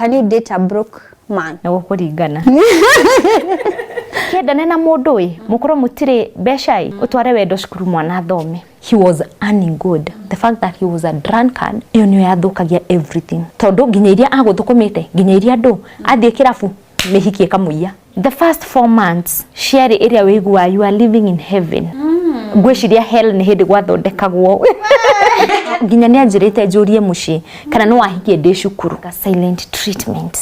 Can you date a broke man? Nĩ gũkũringana. Kĩendane na mũndũ ĩ, mũkorwo mũtirĩ mbeca ĩ, ũtware wendo cukuru mwana athome. He was earning good. The fact that he was a drunkard, ĩyo nĩyo yathũkagia everything. Tondũ nginya iria agũthũkũmĩte, nginya iria andũ, athiĩ kĩrabu, mĩhiki ĩkamũiya. The first 4 months ciarĩ ĩrĩa wĩiguaga you are living in heaven. Ngwĩciria hell nĩ hĩndĩ gwathondekagwo. Nginya nĩ anjĩrĩte njũrie mũciĩ kana nĩ wahikie ndĩ cukuru. Silent treatment.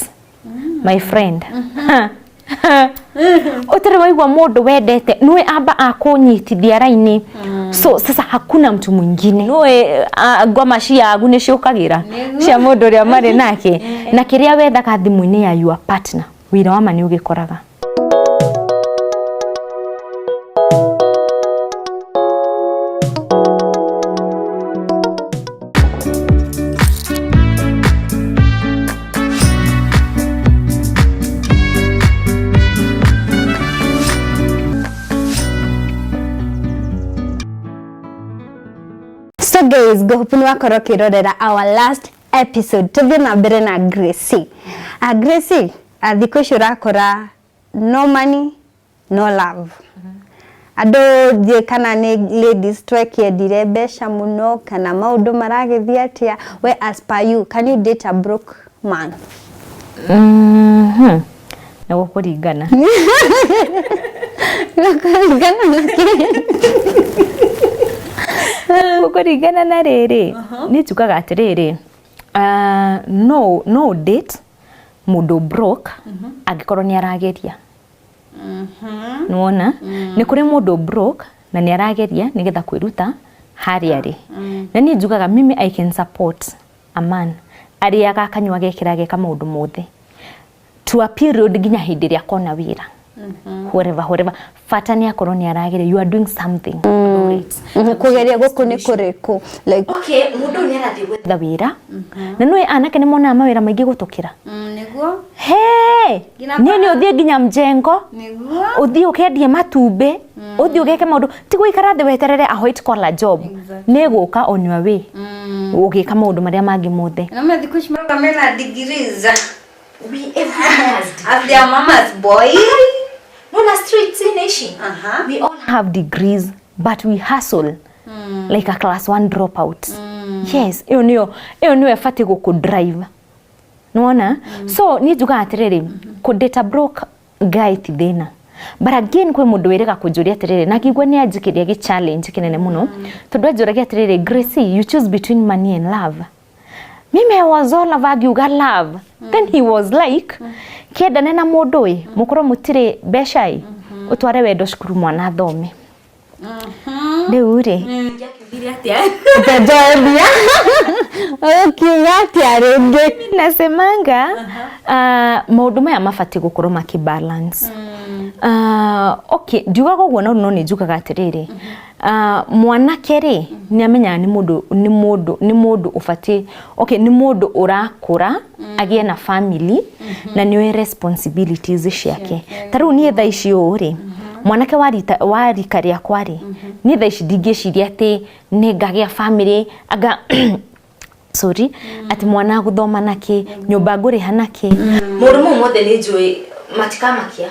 My friend. Ũtarĩ waigua mũndũ wendete nĩwe amba akũnyitithia raini. So sasa hakuna mtu mwingine. Nĩwe ngoma ciagu nĩ ciũkagĩra cia mũndũ ũrĩa marĩ nake. Na kĩrĩa wethaga thimũ-inĩ ya your partner, wĩra wa ma nĩ ũgĩkoraga. So guys, ngũhope nĩ wakorwo ũkĩrorera our last episode. Tũthiĩ na mbere na Gracie. Gracie, thikũ ici ũrakora no money, no love. Andũ thiĩ kana nĩ ladies twekĩendire mbeca mũno kana maũndũ maragĩthiĩ atĩa. We as per you, can you date a broke man? Nĩ gũkũringana. Gũkũringana na kĩ? Gũkũringana na rĩrĩ, niĩ njugaga atĩrĩrĩ, no date mũndũ broke angĩkorwo nĩ arageria. Nĩwona? Nĩ kũrĩ mũndũ broke na nĩ arageria nĩgetha kwĩruta harĩa arĩ. Na niĩ njugaga mimi I can support a man arĩaga akanyua agekĩra ageka maũndũ mothe to a period nginya hĩndĩ ĩrĩa akona wĩra. Whatever, whatever. Bata nĩ akorwo nĩ arageria, you are doing something. Kũgeria gũkũ nĩ kũrĩkũ? Like Okay, mũndũ ũyũ nĩ arathiĩ gwetha wĩra. Na nĩũĩ anake nĩ monaga mawĩra maingĩ gũtũkĩra. Nĩguo. Hey! Niĩ nĩ ũthiĩ nginya mjengo, Nĩguo. ũthiĩ ũkendie matumbĩ, ũthiĩ ũgeke maũndũ, ti gũikara thĩ weterere a white collar job. Nĩ gũka on your way. Ũgĩka maũndũ marĩa mangĩ mothe. Na thikũ ici marauga mena degrees. We everyone has As their mama's boy. Nona streets in ici. We all have degrees, but we hustle like a class 1 dropout. Yes, ĩyo nĩyo ĩyo nĩyo ĩbatiĩ gũkũ drive. Nĩwona? So niĩ njugaga atĩrĩrĩ, kũ date a broke guy ti thĩna. But again kwĩ mũndũ wĩrĩga kũnjũria atĩrĩrĩ, na ngĩigua nĩ anjikĩria gĩ challenge kĩnene mũno, tondũ anjũragia atĩrĩrĩ, Gracie, you choose between money and love. Mimi I was all over ngiuga love. Then he was like, kĩendane na mũndũ ĩ, mũkorwo mũtirĩ mbeca ĩ, ũtware wendo cukuru mwana athome. Rĩu rĩ, Njoe mbia. Ũkiuga atĩa rĩngĩ? Nasemanga maũndũ maya mabatiĩ gũkorwo makĩ balance. Okay, ndiugaga ũguo no no nĩ njugaga atĩrĩrĩ, mwanake rĩ nĩ amenyaga nĩ mũndũ nĩ mũndũ nĩ mũndũ ũbatiĩ, okay, nĩ mũndũ ũrakũra agĩe na family na nĩoĩ responsibilities ciake. Ta rĩu niĩ thaa ici ũũ rĩ, mwanake wa rita wa rika rĩakwa rĩ, niĩ thaa ici ndingĩciria atĩ nĩ ngagĩa family anga sorry, atĩ mwana agũthoma nakĩ, nyũmba ngũrĩha nakĩ. Maũndũ mau mothe nĩ njũĩ matikamakia.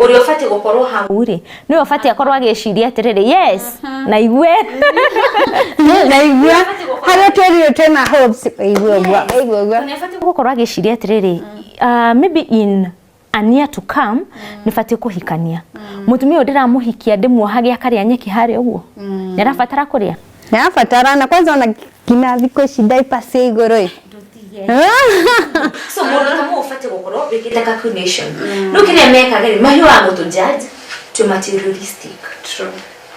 Ũrĩa ũbatiĩ gũkorwo hau rĩ, nĩwe ũbatiĩ akorwo agĩciria atĩrĩrĩ, yes, na igue. Na igua harĩa twĩrirwo twĩna hopes, igua ũguo, igua ũguo. Nĩ abatiĩ gũkorwo agĩciria atĩrĩrĩ, maybe in a year to come nĩ batiĩ kũhikania. Mũtumia ũyũ ndĩramũhikia ndĩmuohage akarĩa nyeki harĩa ũguo. Nĩ arabatara kũrĩa. Nĩ arabatara na kwanza ona nginya thikũ ici diaper cia igũrũ ĩ. So mũndũ ta mũũ ũbatiĩ gũkorwo wĩkĩte calculation. Rĩu kĩrĩa mekaga rĩ, mahiũhaga gũtũ judge twĩ materialistic.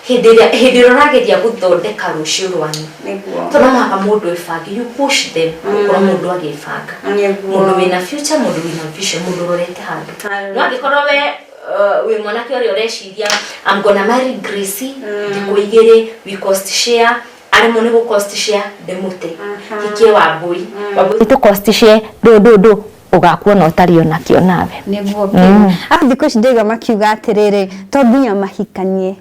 Hĩndĩ ĩrĩa hĩndĩ ĩrĩa ũrageria gũthondeka rũciũ rwanyu. Nĩguo. Tondũ no mũhaka mũndũ ĩbange, you push them gũkorwo mũndũ agĩbanga. Nĩguo. Mũndũ wĩna future, mũndũ wĩna vision, mũndũ ũrorete handũ. No angĩkorwo we wĩ mwanake ũrĩa ũreciria I'm gonna marry Gracie, thikũ igĩrĩ we cost share, aremwo nĩ gũ cost share ndĩmũte. Hikie Wambũi. Wambũi tũ cost share ndũ ndũ ndũ ũgakuona ũtarĩ onakĩo nawe. Nĩguo kĩu. Arabu thikũ ici ndĩraigua makiuga atĩrĩrĩ, to nginya mahikanie.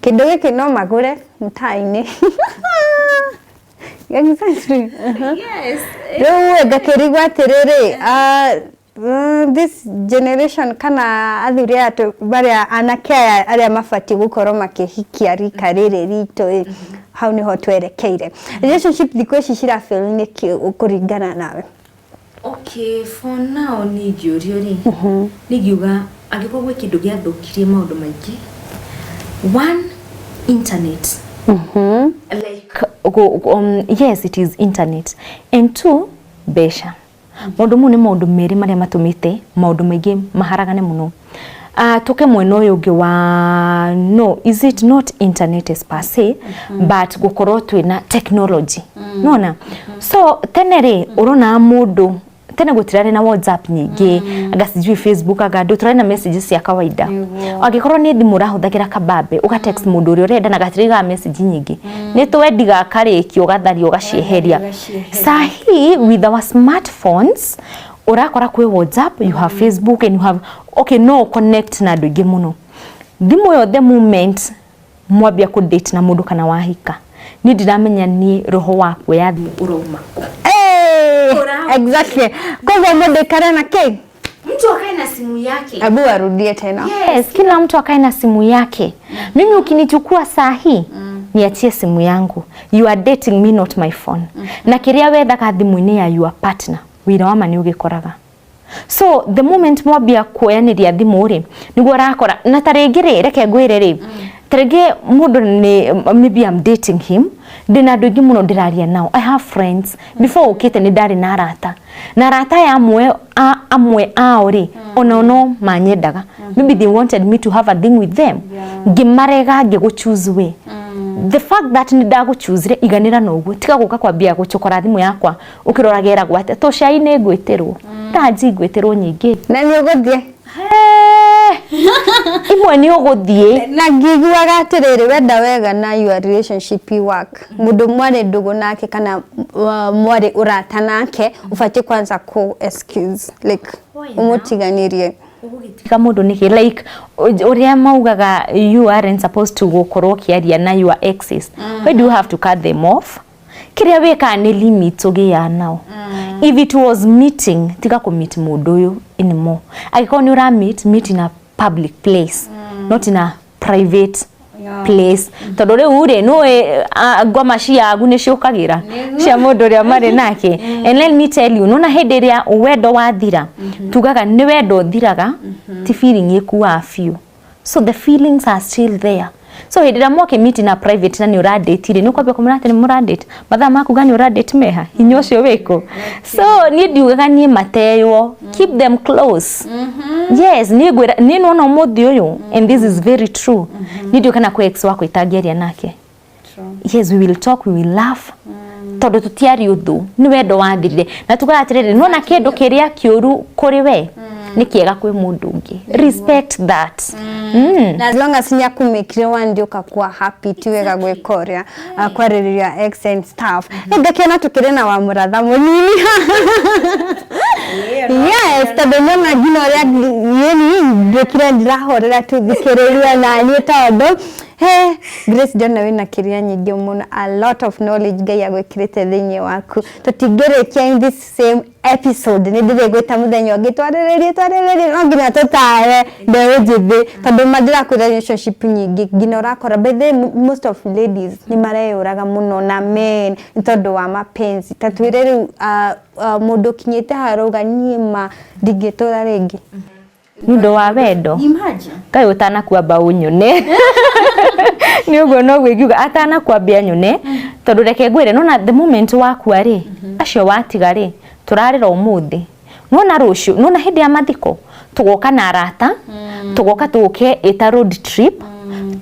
Kĩndũ gĩkĩ no magũre mtaa-inĩ. Exactly. Rĩu ngakĩrigwo atĩrĩrĩ, this generation kana athuri aya marĩa anake aya arĩa mabatiĩ gũkorwo makĩhikia rika rĩrĩ ritũ ĩ, hau nĩho twerekeire. Relationship thikũ ici cirafail nĩkĩ kũringana nawe? Okay, for now niĩ ingĩũrio rĩ, nĩ ingiuga angĩkorwo gwĩ kĩndũ gĩathũkirie maũndũ maingĩ, one, internet. Like yes, it is internet, and two, mbeca. Maũndũ mau nĩ maũndũ merĩ marĩa matũmĩte maũndũ maingĩ maharagane mũno. Tũke mwena ũyũ ũngĩ wa, no, is it not internet as per se, but gũkorwo twĩna technology, nona? So tene rĩ, ũrona mũndũ tene gũtirarĩ na WhatsApp nyingĩ, anga sijui Facebook, anga andũ tũrarĩ na messages cia kawaida. Angĩkorwo nĩ thimũ ũrahũthagĩra kabambe, ũgatext mũndũ ũrĩa ũrenda na gatirigaga message nyingĩ, nĩ twendiga akarĩkia, ũgatharia, ũgacieheria. Sahi with our smartphones ũrakora kwĩ WhatsApp, you have Facebook and you have, okay, no connect na andũ aingĩ mũno. Thimũ ĩyo, the moment mwambia kũ date na mũndũ kana wahika, niĩ ndiramenya niĩ roho wa kuoya thimũ ũrauma kũ. Hey, exactly. Koguo mũndũ aikare na kĩ? Mtu akae na simu yake. Abu arudie tena. Yes, kila mtu akae na simu yake. Mimi ukinichukua saa hii, niachie simu yangu. You are dating me, not my phone. Na kĩrĩa wethaga thimũ-inĩ ya your partner, wĩra wa ma nĩ ũgĩkoraga. So the moment mwambia kuoyanĩria thimũ rĩ, nĩguo ũrakora na ta rĩngĩ rĩ, reke ngwĩre rĩ, ta rĩngĩ mũndũ nĩ, maybe I'm dating him, ndĩna andũ aingĩ mũno ndĩraria nao. I have friends. Before ũkĩte nĩ ndarĩ na arata, na arata aya amwe amwe ao rĩ, onao no manyendaga. Maybe they wanted me to have a thing with them, ngĩmarega, ngĩgũ-choose we. The fact that nĩ ndagũ-choose iganĩra na ũguo, tiga gũka kwambia gũcokora thimũ yakwa ũkĩroraga ĩragwo atĩa tũcai nĩ ngwĩtĩrwo ndanji ngwĩtĩrwo nyingĩ. Na nĩ ũgũthiĩ. Imwe nĩ ũgũthiĩ. Na ngĩiguaga atĩrĩrĩ, wenda wega na your relationship work, mũndũ mwarĩ ndũgũ nake kana mwarĩ ũrata nake, ũbatiĩ kwanza ku excuse, like ũmũtiganĩrie. Tiga mũndũ nĩkĩ, like ũrĩa maugaga, you aren't supposed to gũkorwo ũkĩaria na your exes. Why do you have to cut them off? Kĩrĩa wĩkaga nĩ limit ũgĩaga nao. If it was meeting, tiga kũ meet mũndũ ũyũ anymore. Angĩkorwo nĩ ũra meet, meet in a public place, not in a private place, tondũ rĩu rĩ nũĩ ngoma ciagu nĩ ciũkagĩra cia mũndũ ũrĩa marĩ nake. And let me tell you, nona hĩndĩ ĩrĩa wendo wathira, tugaga nĩ wendo ũthiraga, ti feeling ĩkuaga biũ. So the feelings are still there. So hĩndĩ ĩrĩa mwakĩ meet na private na nĩ ũradate rĩ, nĩ ũkwambia kũmwĩra atĩ nĩ mũradate mathaa makuga nĩ ũradate meha hinya ũcio wĩkũ. So niĩ ndiugaga niĩ mateywo, keep them close. Yes, niĩ ngwĩra niĩ nona ũmũthĩ ũyũ, and this is very true, niĩ ndiũĩ kana kwĩ ex wakwa itangĩaria nake. Yes, we will talk, we will laugh, tondũ tũtiarĩ ũthũ, nĩ wendo wathirire. Na tugaga atĩrĩrĩ, nona kĩndũ kĩrĩa kĩũru kũrĩ we nĩ kĩega kwĩ mũndũ ũngĩ. Respect that. Na as long as nĩ akũmĩkire one day ũkakuwa happy, ti wega gwĩka ũrĩa kwarĩrĩria ex and stuff. Ngakĩona tũkĩrĩ na wamũratha mũnini. Yes, tondũ nĩona nginya ũrĩa yeni ndĩkire ndĩrahorera tũthikĩrĩria na niĩ, tondũ he Grace ndĩrona wĩna kĩrĩa nyingĩ mũno, a lot of knowledge Ngai agwĩkĩrĩte thĩinĩ waku. Tũtingĩrĩkia in this same episode, nĩ ndĩrĩgwĩta mũthenya ũngĩ twarĩrĩrie twarĩrĩrie. No nginya tũtare mbeũ njĩthĩ, tondũ ma ndĩrakwĩra relationship nyingĩ nginya ũrakora, by the way, most of ladies nĩ mareyũraga mũno na men nĩ tondũ wa mapenzi. Ta twĩre rĩu, mũndũ ũkinyĩte harauga niĩ ma ndingĩtũra rĩngĩ. Nĩ ũndũ wa wendo. Imagine. Kaĩ ũtanakwamba ũnyone nĩ ũguo noguo ingiuga atanakwambia nyone, tondũ reke ngwĩre, nona the moment wakua rĩ, acio watiga rĩ, tũrarĩra ũmũthĩ, nona rũciũ, nona hĩndĩ ya mathiko tũgoka na arata, tũgoka tũke ĩta road trip,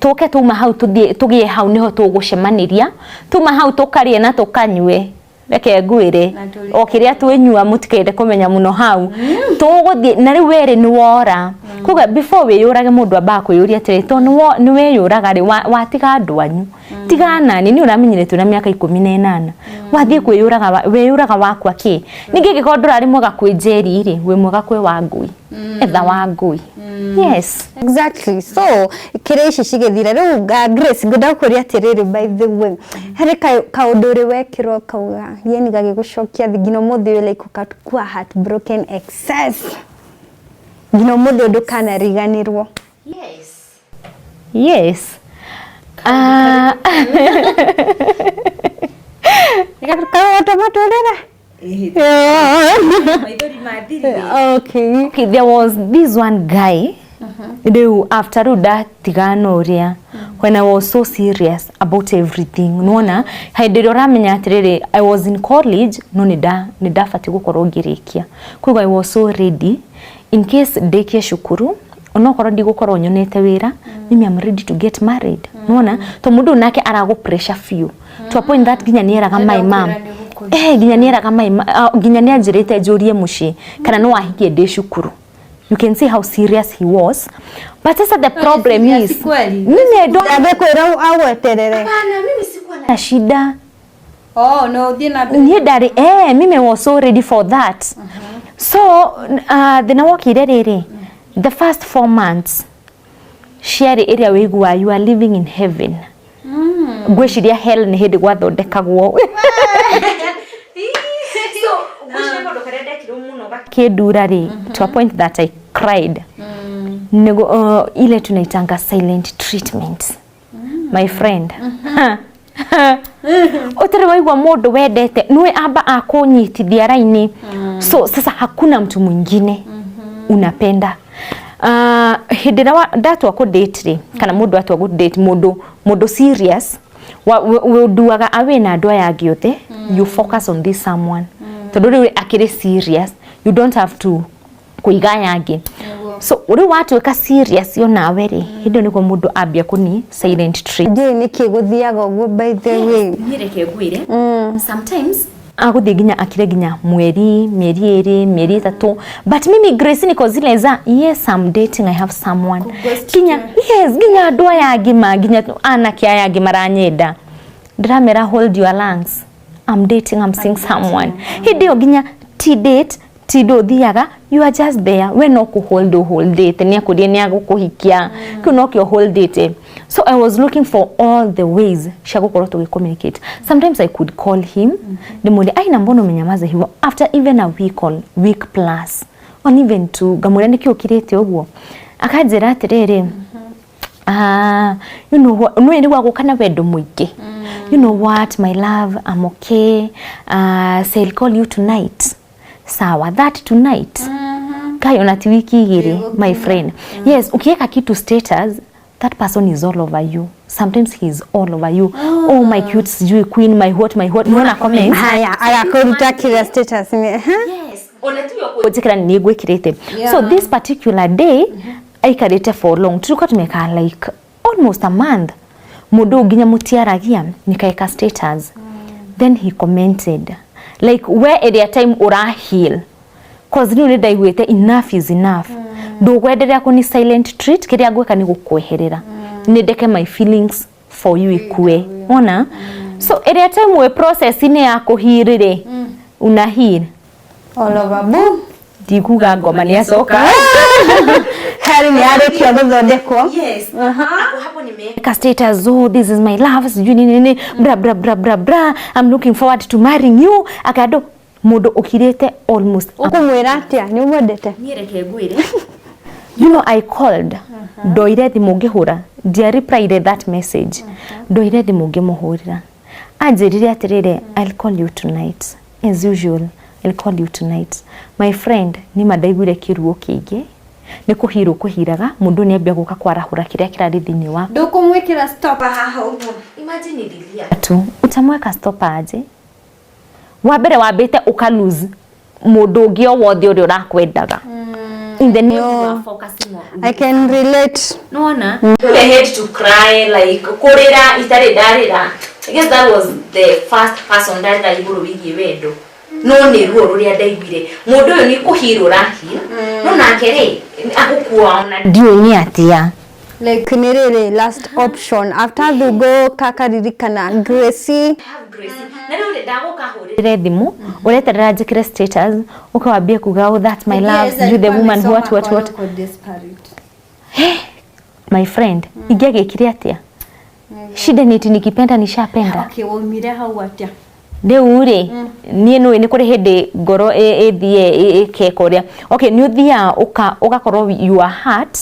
tũke tuma hau tũthiĩ tũgĩe hau nĩho tũgũcemanĩria, tuma hau tũkarĩe na tũkanyue. Reke ngwĩre, o kĩrĩa twĩnyua mũtikende kũmenya mũno hau tũgũthiĩ. Na rĩu werĩ nĩ wora. Koguo before wĩyũrage, mũndũ ambaga kwĩyũria atĩrĩ, to nĩ weyũraga rĩ, watiga andũ anyu, tiga nani, nĩ ũramenyire twĩna mĩaka 18, wathiĩ kwĩyũraga, wĩyũraga wakwa kĩ? Ningĩ angĩkorwo ndũrarĩ mwega kwĩ Njeri rĩ, wĩ mwega kwĩ Wangui, etha Wangui, yes. Exactly. So kĩrĩa ici cigĩthira rĩu, Grace, ngwenda gũkũria atĩrĩrĩ, by the way, harĩ kaũndũ ũrĩ wekĩrwo kauga yani gagĩgũcokia thĩ nginya ũmũthĩ ũyũ, like ũgakua heartbroken excess nginya ũmũthĩ ũyũ ndũkanariganĩrwo? Yes. Ah, kaũndũ matũrĩre. Okay. Okay, there was this one guy rĩu after rĩu ndatigana ũrĩa, when I was so serious about everything, nĩwona hĩndĩ ĩrĩa ũramenya atĩrĩrĩ, I was in college, no nĩ ndabatiĩ gũkorwo ngĩrĩkia, koguo I was so ready in case ndĩkie cukuru, onokorwo ndigũkorwo nyonete wĩra, mimi I'm ready to get married. Nĩwona to mũndũ ũyũ nake aragũ pressure biũ to a point that nginya nĩeraga my mom, nginya nĩeraga my nginya nĩanjĩrĩte njũrie mũciĩ kana no ahikie ndĩ cukuru. You can see how serious he was, but sasa the problem serious is kweli? Mimi I don't Ndangĩkwĩra agweterere. Mimi sikuwa na shida. Oh, no ũthiĩ na mbere. Niĩ ndarĩ, mimi was so ready for that. So thĩna wokire rĩrĩ, the first 4 months ciarĩ ĩrĩa wĩiguaga you are living in heaven. Ngwĩciria hell nĩ hĩndĩ gwathondekagwo. So ngwĩciria kaũndũ karĩa ndekirwo mũno gakĩndura rĩ, to a point that I cried, Nego, ile tunaitanga silent treatment, my friend. Ũtarĩ waigua mũndũ wendete nĩwe amba akũnyitithia raini, so sasa hakuna mtu mwingine unapenda. Hĩndĩ ĩrĩa ndatua kũ date rĩ, kana mũndũ atua kũ date mũndũ, mũndũ serious ũnduaga away na andũ aya angĩ othe, you focus on this someone, tondũ rĩu akĩrĩ serious, you don't have to kũiga aya angĩ. So rĩu watuĩka serious yo nawe rĩ, hĩndĩ ĩyo nĩguo mũndũ ambia kũni silent treat. Ndiũĩ nĩkĩ gũthiaga ũguo, by the way. Niĩ reke ngwĩre, sometimes agũthiĩ nginya akire nginya mweri, mĩeri 2, mĩeri 3, but mimi Grace niko zile za, yes, I'm dating, I have someone, nginya, yes, nginya andũ aya angĩ ma nginya anake aya angĩ maranyenda, ndĩramera, "Hold your lungs, I'm dating, I'm seeing someone." Hĩndĩ ĩyo nginya ti date, ti ndũthiaga, you are just there, we no kũ hold, hold it, nĩ akũrie nĩ agũkũhikia, kĩu no kĩo hold it. So I was looking for all the ways cia gũkorwo tũgĩ communicate. Sometimes I could call him, ndĩmwĩre, "Aina, mbona umenyamaza hivyo?" After even a week or week plus on even two, ngamwĩra, "Nĩkĩ ũkirĩte ũguo?" Akanjĩra atĩrĩrĩ, "Ah, you know what, nĩ rĩu agũka na wendo mũingĩ, you know what, my love, I'm okay, say I'll call you tonight." Sawa, that tonight kai ona ti wiki 2, my friend. Yes, ukiweka kitu status, that person is all over you. Sometimes he is all over you. "Oh, my cute sijui queen, my what, my what." Unaona comments. Haya, agakũruta kĩrĩa status nĩ Njĩkĩra nĩ ngwĩkĩrĩte. So this particular day aikarĩte for long, tulikuwa tumekaa like almost a month, mũndũ nginya mũtiaragia, nikaeka status, then he commented like, we ĩrĩa time ũra heal, cause rĩu nĩ ndaiguĩte enough is enough, ndũgwenderea kũni silent treat, kĩrĩa ngwĩka nĩ gũkweherera, nĩ ndeke my feelings for you ikue ona. So ĩrĩa time wĩ process-inĩ ya kũheal rĩ, una heal All over, boom. Ndikuga ngoma nĩ acoka. Harĩ nĩ yarĩkia gũthondekwo. Yes. Hapo nimeweka status, "Oh, this is my love," sijui nini nini, bra bra bra bra bra, "I'm looking forward to marrying you." Akado mũndũ ũkirĩte almost Ũkũmwĩra atĩa nĩ ũmwendete? Niĩ reke ngwĩre, I called, ndoire thimũ ngĩhũra, ndia replied that message, ndoire thimũ ngĩmũhũrĩra, anjĩrire atĩrĩrĩ, "I'll call you tonight, as usual, I'll call you tonight." My friend, nĩma ndaiguire kĩruo kĩingĩ, nĩ kũhirwo kũhiraga mũndũ nĩ ambia gũka kwarahũra kĩrĩa kĩrarĩ thĩinĩ wa Ndũkũmwĩkĩra stop haha ũguo? Imagine nililia tu. Utamweka stop aje? Wa mbere wambĩte ũka lose mũndũ ũngĩ o wothe ũrĩa ũrakwendaga in the name you are focusing on. I can relate. Nona I had to cry, like kurira itarĩ ndarĩra. I guess that was the first person ndarĩra igũrũ wĩgiĩ wendo, no nĩ ruo rũrĩa ndaiguire mũndũ ũyũ nĩ kũhirũra heal, no nake rĩ Agũkua ona ndiũĩ nĩ atĩa. Like nĩ rĩrĩ last option after thugo kakaririkana Gracie. Na rĩu rĩ ndagũka hũrĩre thimũ ũreterera njĩkĩre status ũkawambia kuga, "Oh, that's my love, you the woman, what what what." My friend, ingĩagĩkire atĩa? Shida ni ati nikipenda nishapenda. Okay, waumire hau atia? Rĩu rĩ niĩ nĩũĩ nĩ kũrĩ hĩndĩ ngoro ĩthiĩ ĩkeka ũrĩa, okay, nĩ ũthiaga ũgakorwo your heart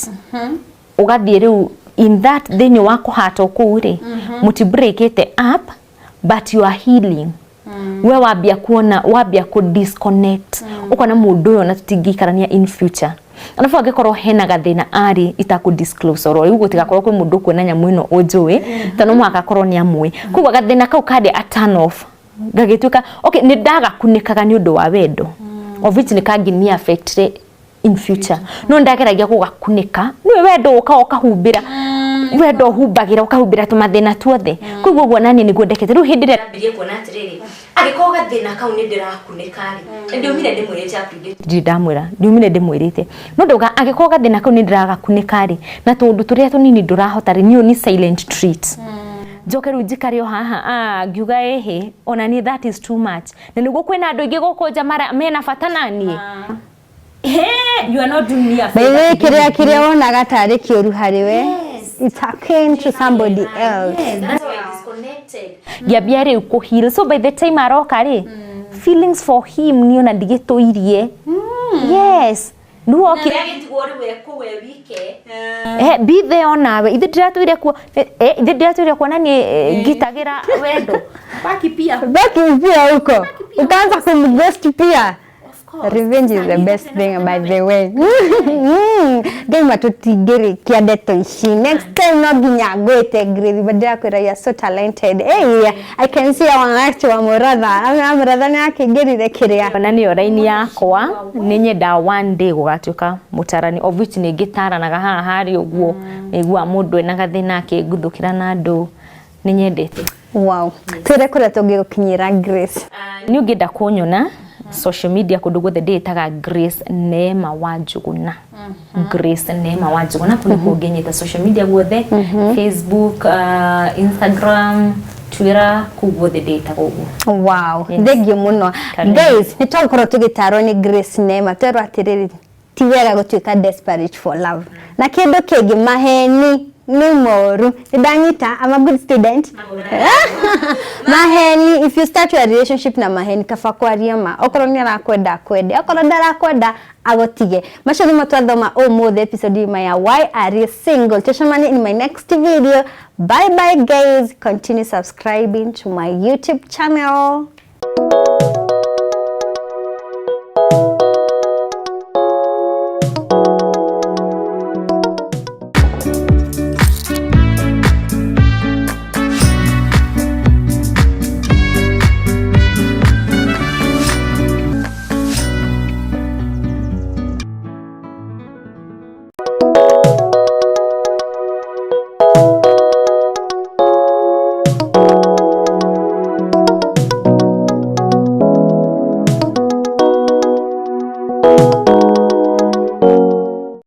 ũgathiĩ rĩu in that thĩinĩ wa kũhatwo kũu rĩ, mũti breakĩte up but you are healing. We wambia kuona, wambia ku disconnect, ukona mũndũ ũyũ na tũtingĩikarania in future. Arabu angĩkorwo hena gathĩna arĩ itakũ disclose oro rĩu gũtigakorwo kwĩ mũndũ ũkuona nyamũ ĩno ũnjũĩ, tondũ no mũhaka akorwo nĩ amũĩ. Koguo gathĩna kau karĩ a turn off gagĩtuĩka okay, nĩ ndagakunĩkaga nĩ ũndũ wa wendo, of which nĩ kangĩni affect in future, no ndageragia gũgakunĩka. Nĩwe wendo ũkaga ũkahumbĩra, wendo ũhumbagĩra, ũkahumbĩra tũmathĩna tuothe. Koguo ũguo naniĩ nĩguo ndekete. Rĩu hĩndĩ ĩrĩa ndambirie kuona atĩrĩrĩ, angĩkorwo gathĩna kau nĩ ndĩrakunĩka rĩ, ndiumire ndĩmwĩrĩte update, ndirĩ ndamwĩra, ndiumire ndĩmwĩrĩte, no ndauga angĩkorwo gathĩna kau nĩ ndĩragakunĩka rĩ, na tũũndũ tũrĩa tũnini ndũrahota rĩ, niĩ ni silent treat njoke rĩu njikare o haha. Ah, ngiuga ĩhĩ, ona niĩ that is too much, na nĩguo kwĩna andũ aingĩ gũkũ nja mena bata na niĩ. Hey, you are not doing me a By the way, favor. Kĩrĩa wonaga tarĩ kĩũru harĩ we, it's a pain to somebody else. That's why I disconnected. Ngĩambia rĩu kũ heal. So by the time aroka rĩ, feelings for him niĩ ona ndigĩtũirie. Yes. Nĩwe okire agĩtigwo rĩu ekũu e wike. Eh, be there onawe. Ithe ndiratũire kuo, ithe ndiratũire kuona niĩ ngitagĩra wendo. Baki pia. Baki pia huko ukaanza kumghost pia. Revenge is the best thing, by the way. Ngai matũtingĩrĩkia ndeto ici. Next time no nginya ngwĩte Grace, but ndĩrakwĩra you are so talented. Hey, I can see our next wa Mũratha. Mũratha nĩ akĩingĩrire kĩrĩa. Ona nĩyo raini yakwa, nĩ nyendaga one day gũgatuĩka mũtarani, of which nĩ ngĩtaranaga haha harĩ ũguo nĩiguaga mũndũ ena gathĩna akĩnguthũkĩra na andũ, nĩ nyendete. Wow. Twĩre kũrĩa tũngĩgũkinyĩra, Grace. Nĩ ũngĩenda kũnyona social media, kũndũ guothe ndĩĩtaga Grace Neema wa Njũgũna. Grace Neema wa Njũgũna, kũu nĩkuo ũngĩnyita social media guothe, Facebook, Instagram, Twitter, kũu guothe ndĩĩtaga ũguo. Wow. Yes. Thank you mũno. Karibu. Guys, nĩ twakorwo tũgĩtarwo nĩ Grace Neema. Twerwo atĩrĩrĩ, ti wega gũtuĩka desperate for love. Na kĩndũ kĩngĩ, maheni nĩ moru. Nĩ ndanyita, I'm a good student. Maheni, if you start your relationship na maheni, kaba kwaria ma. Okorwo nĩ arakwenda akwende, okorwo ndarakwenda agũtige. Macio nĩmo twathoma ũmũthĩ episode ima ya Why Are You Single. Tucemanie in my next video. Bye bye guys. Continue subscribing to my YouTube channel.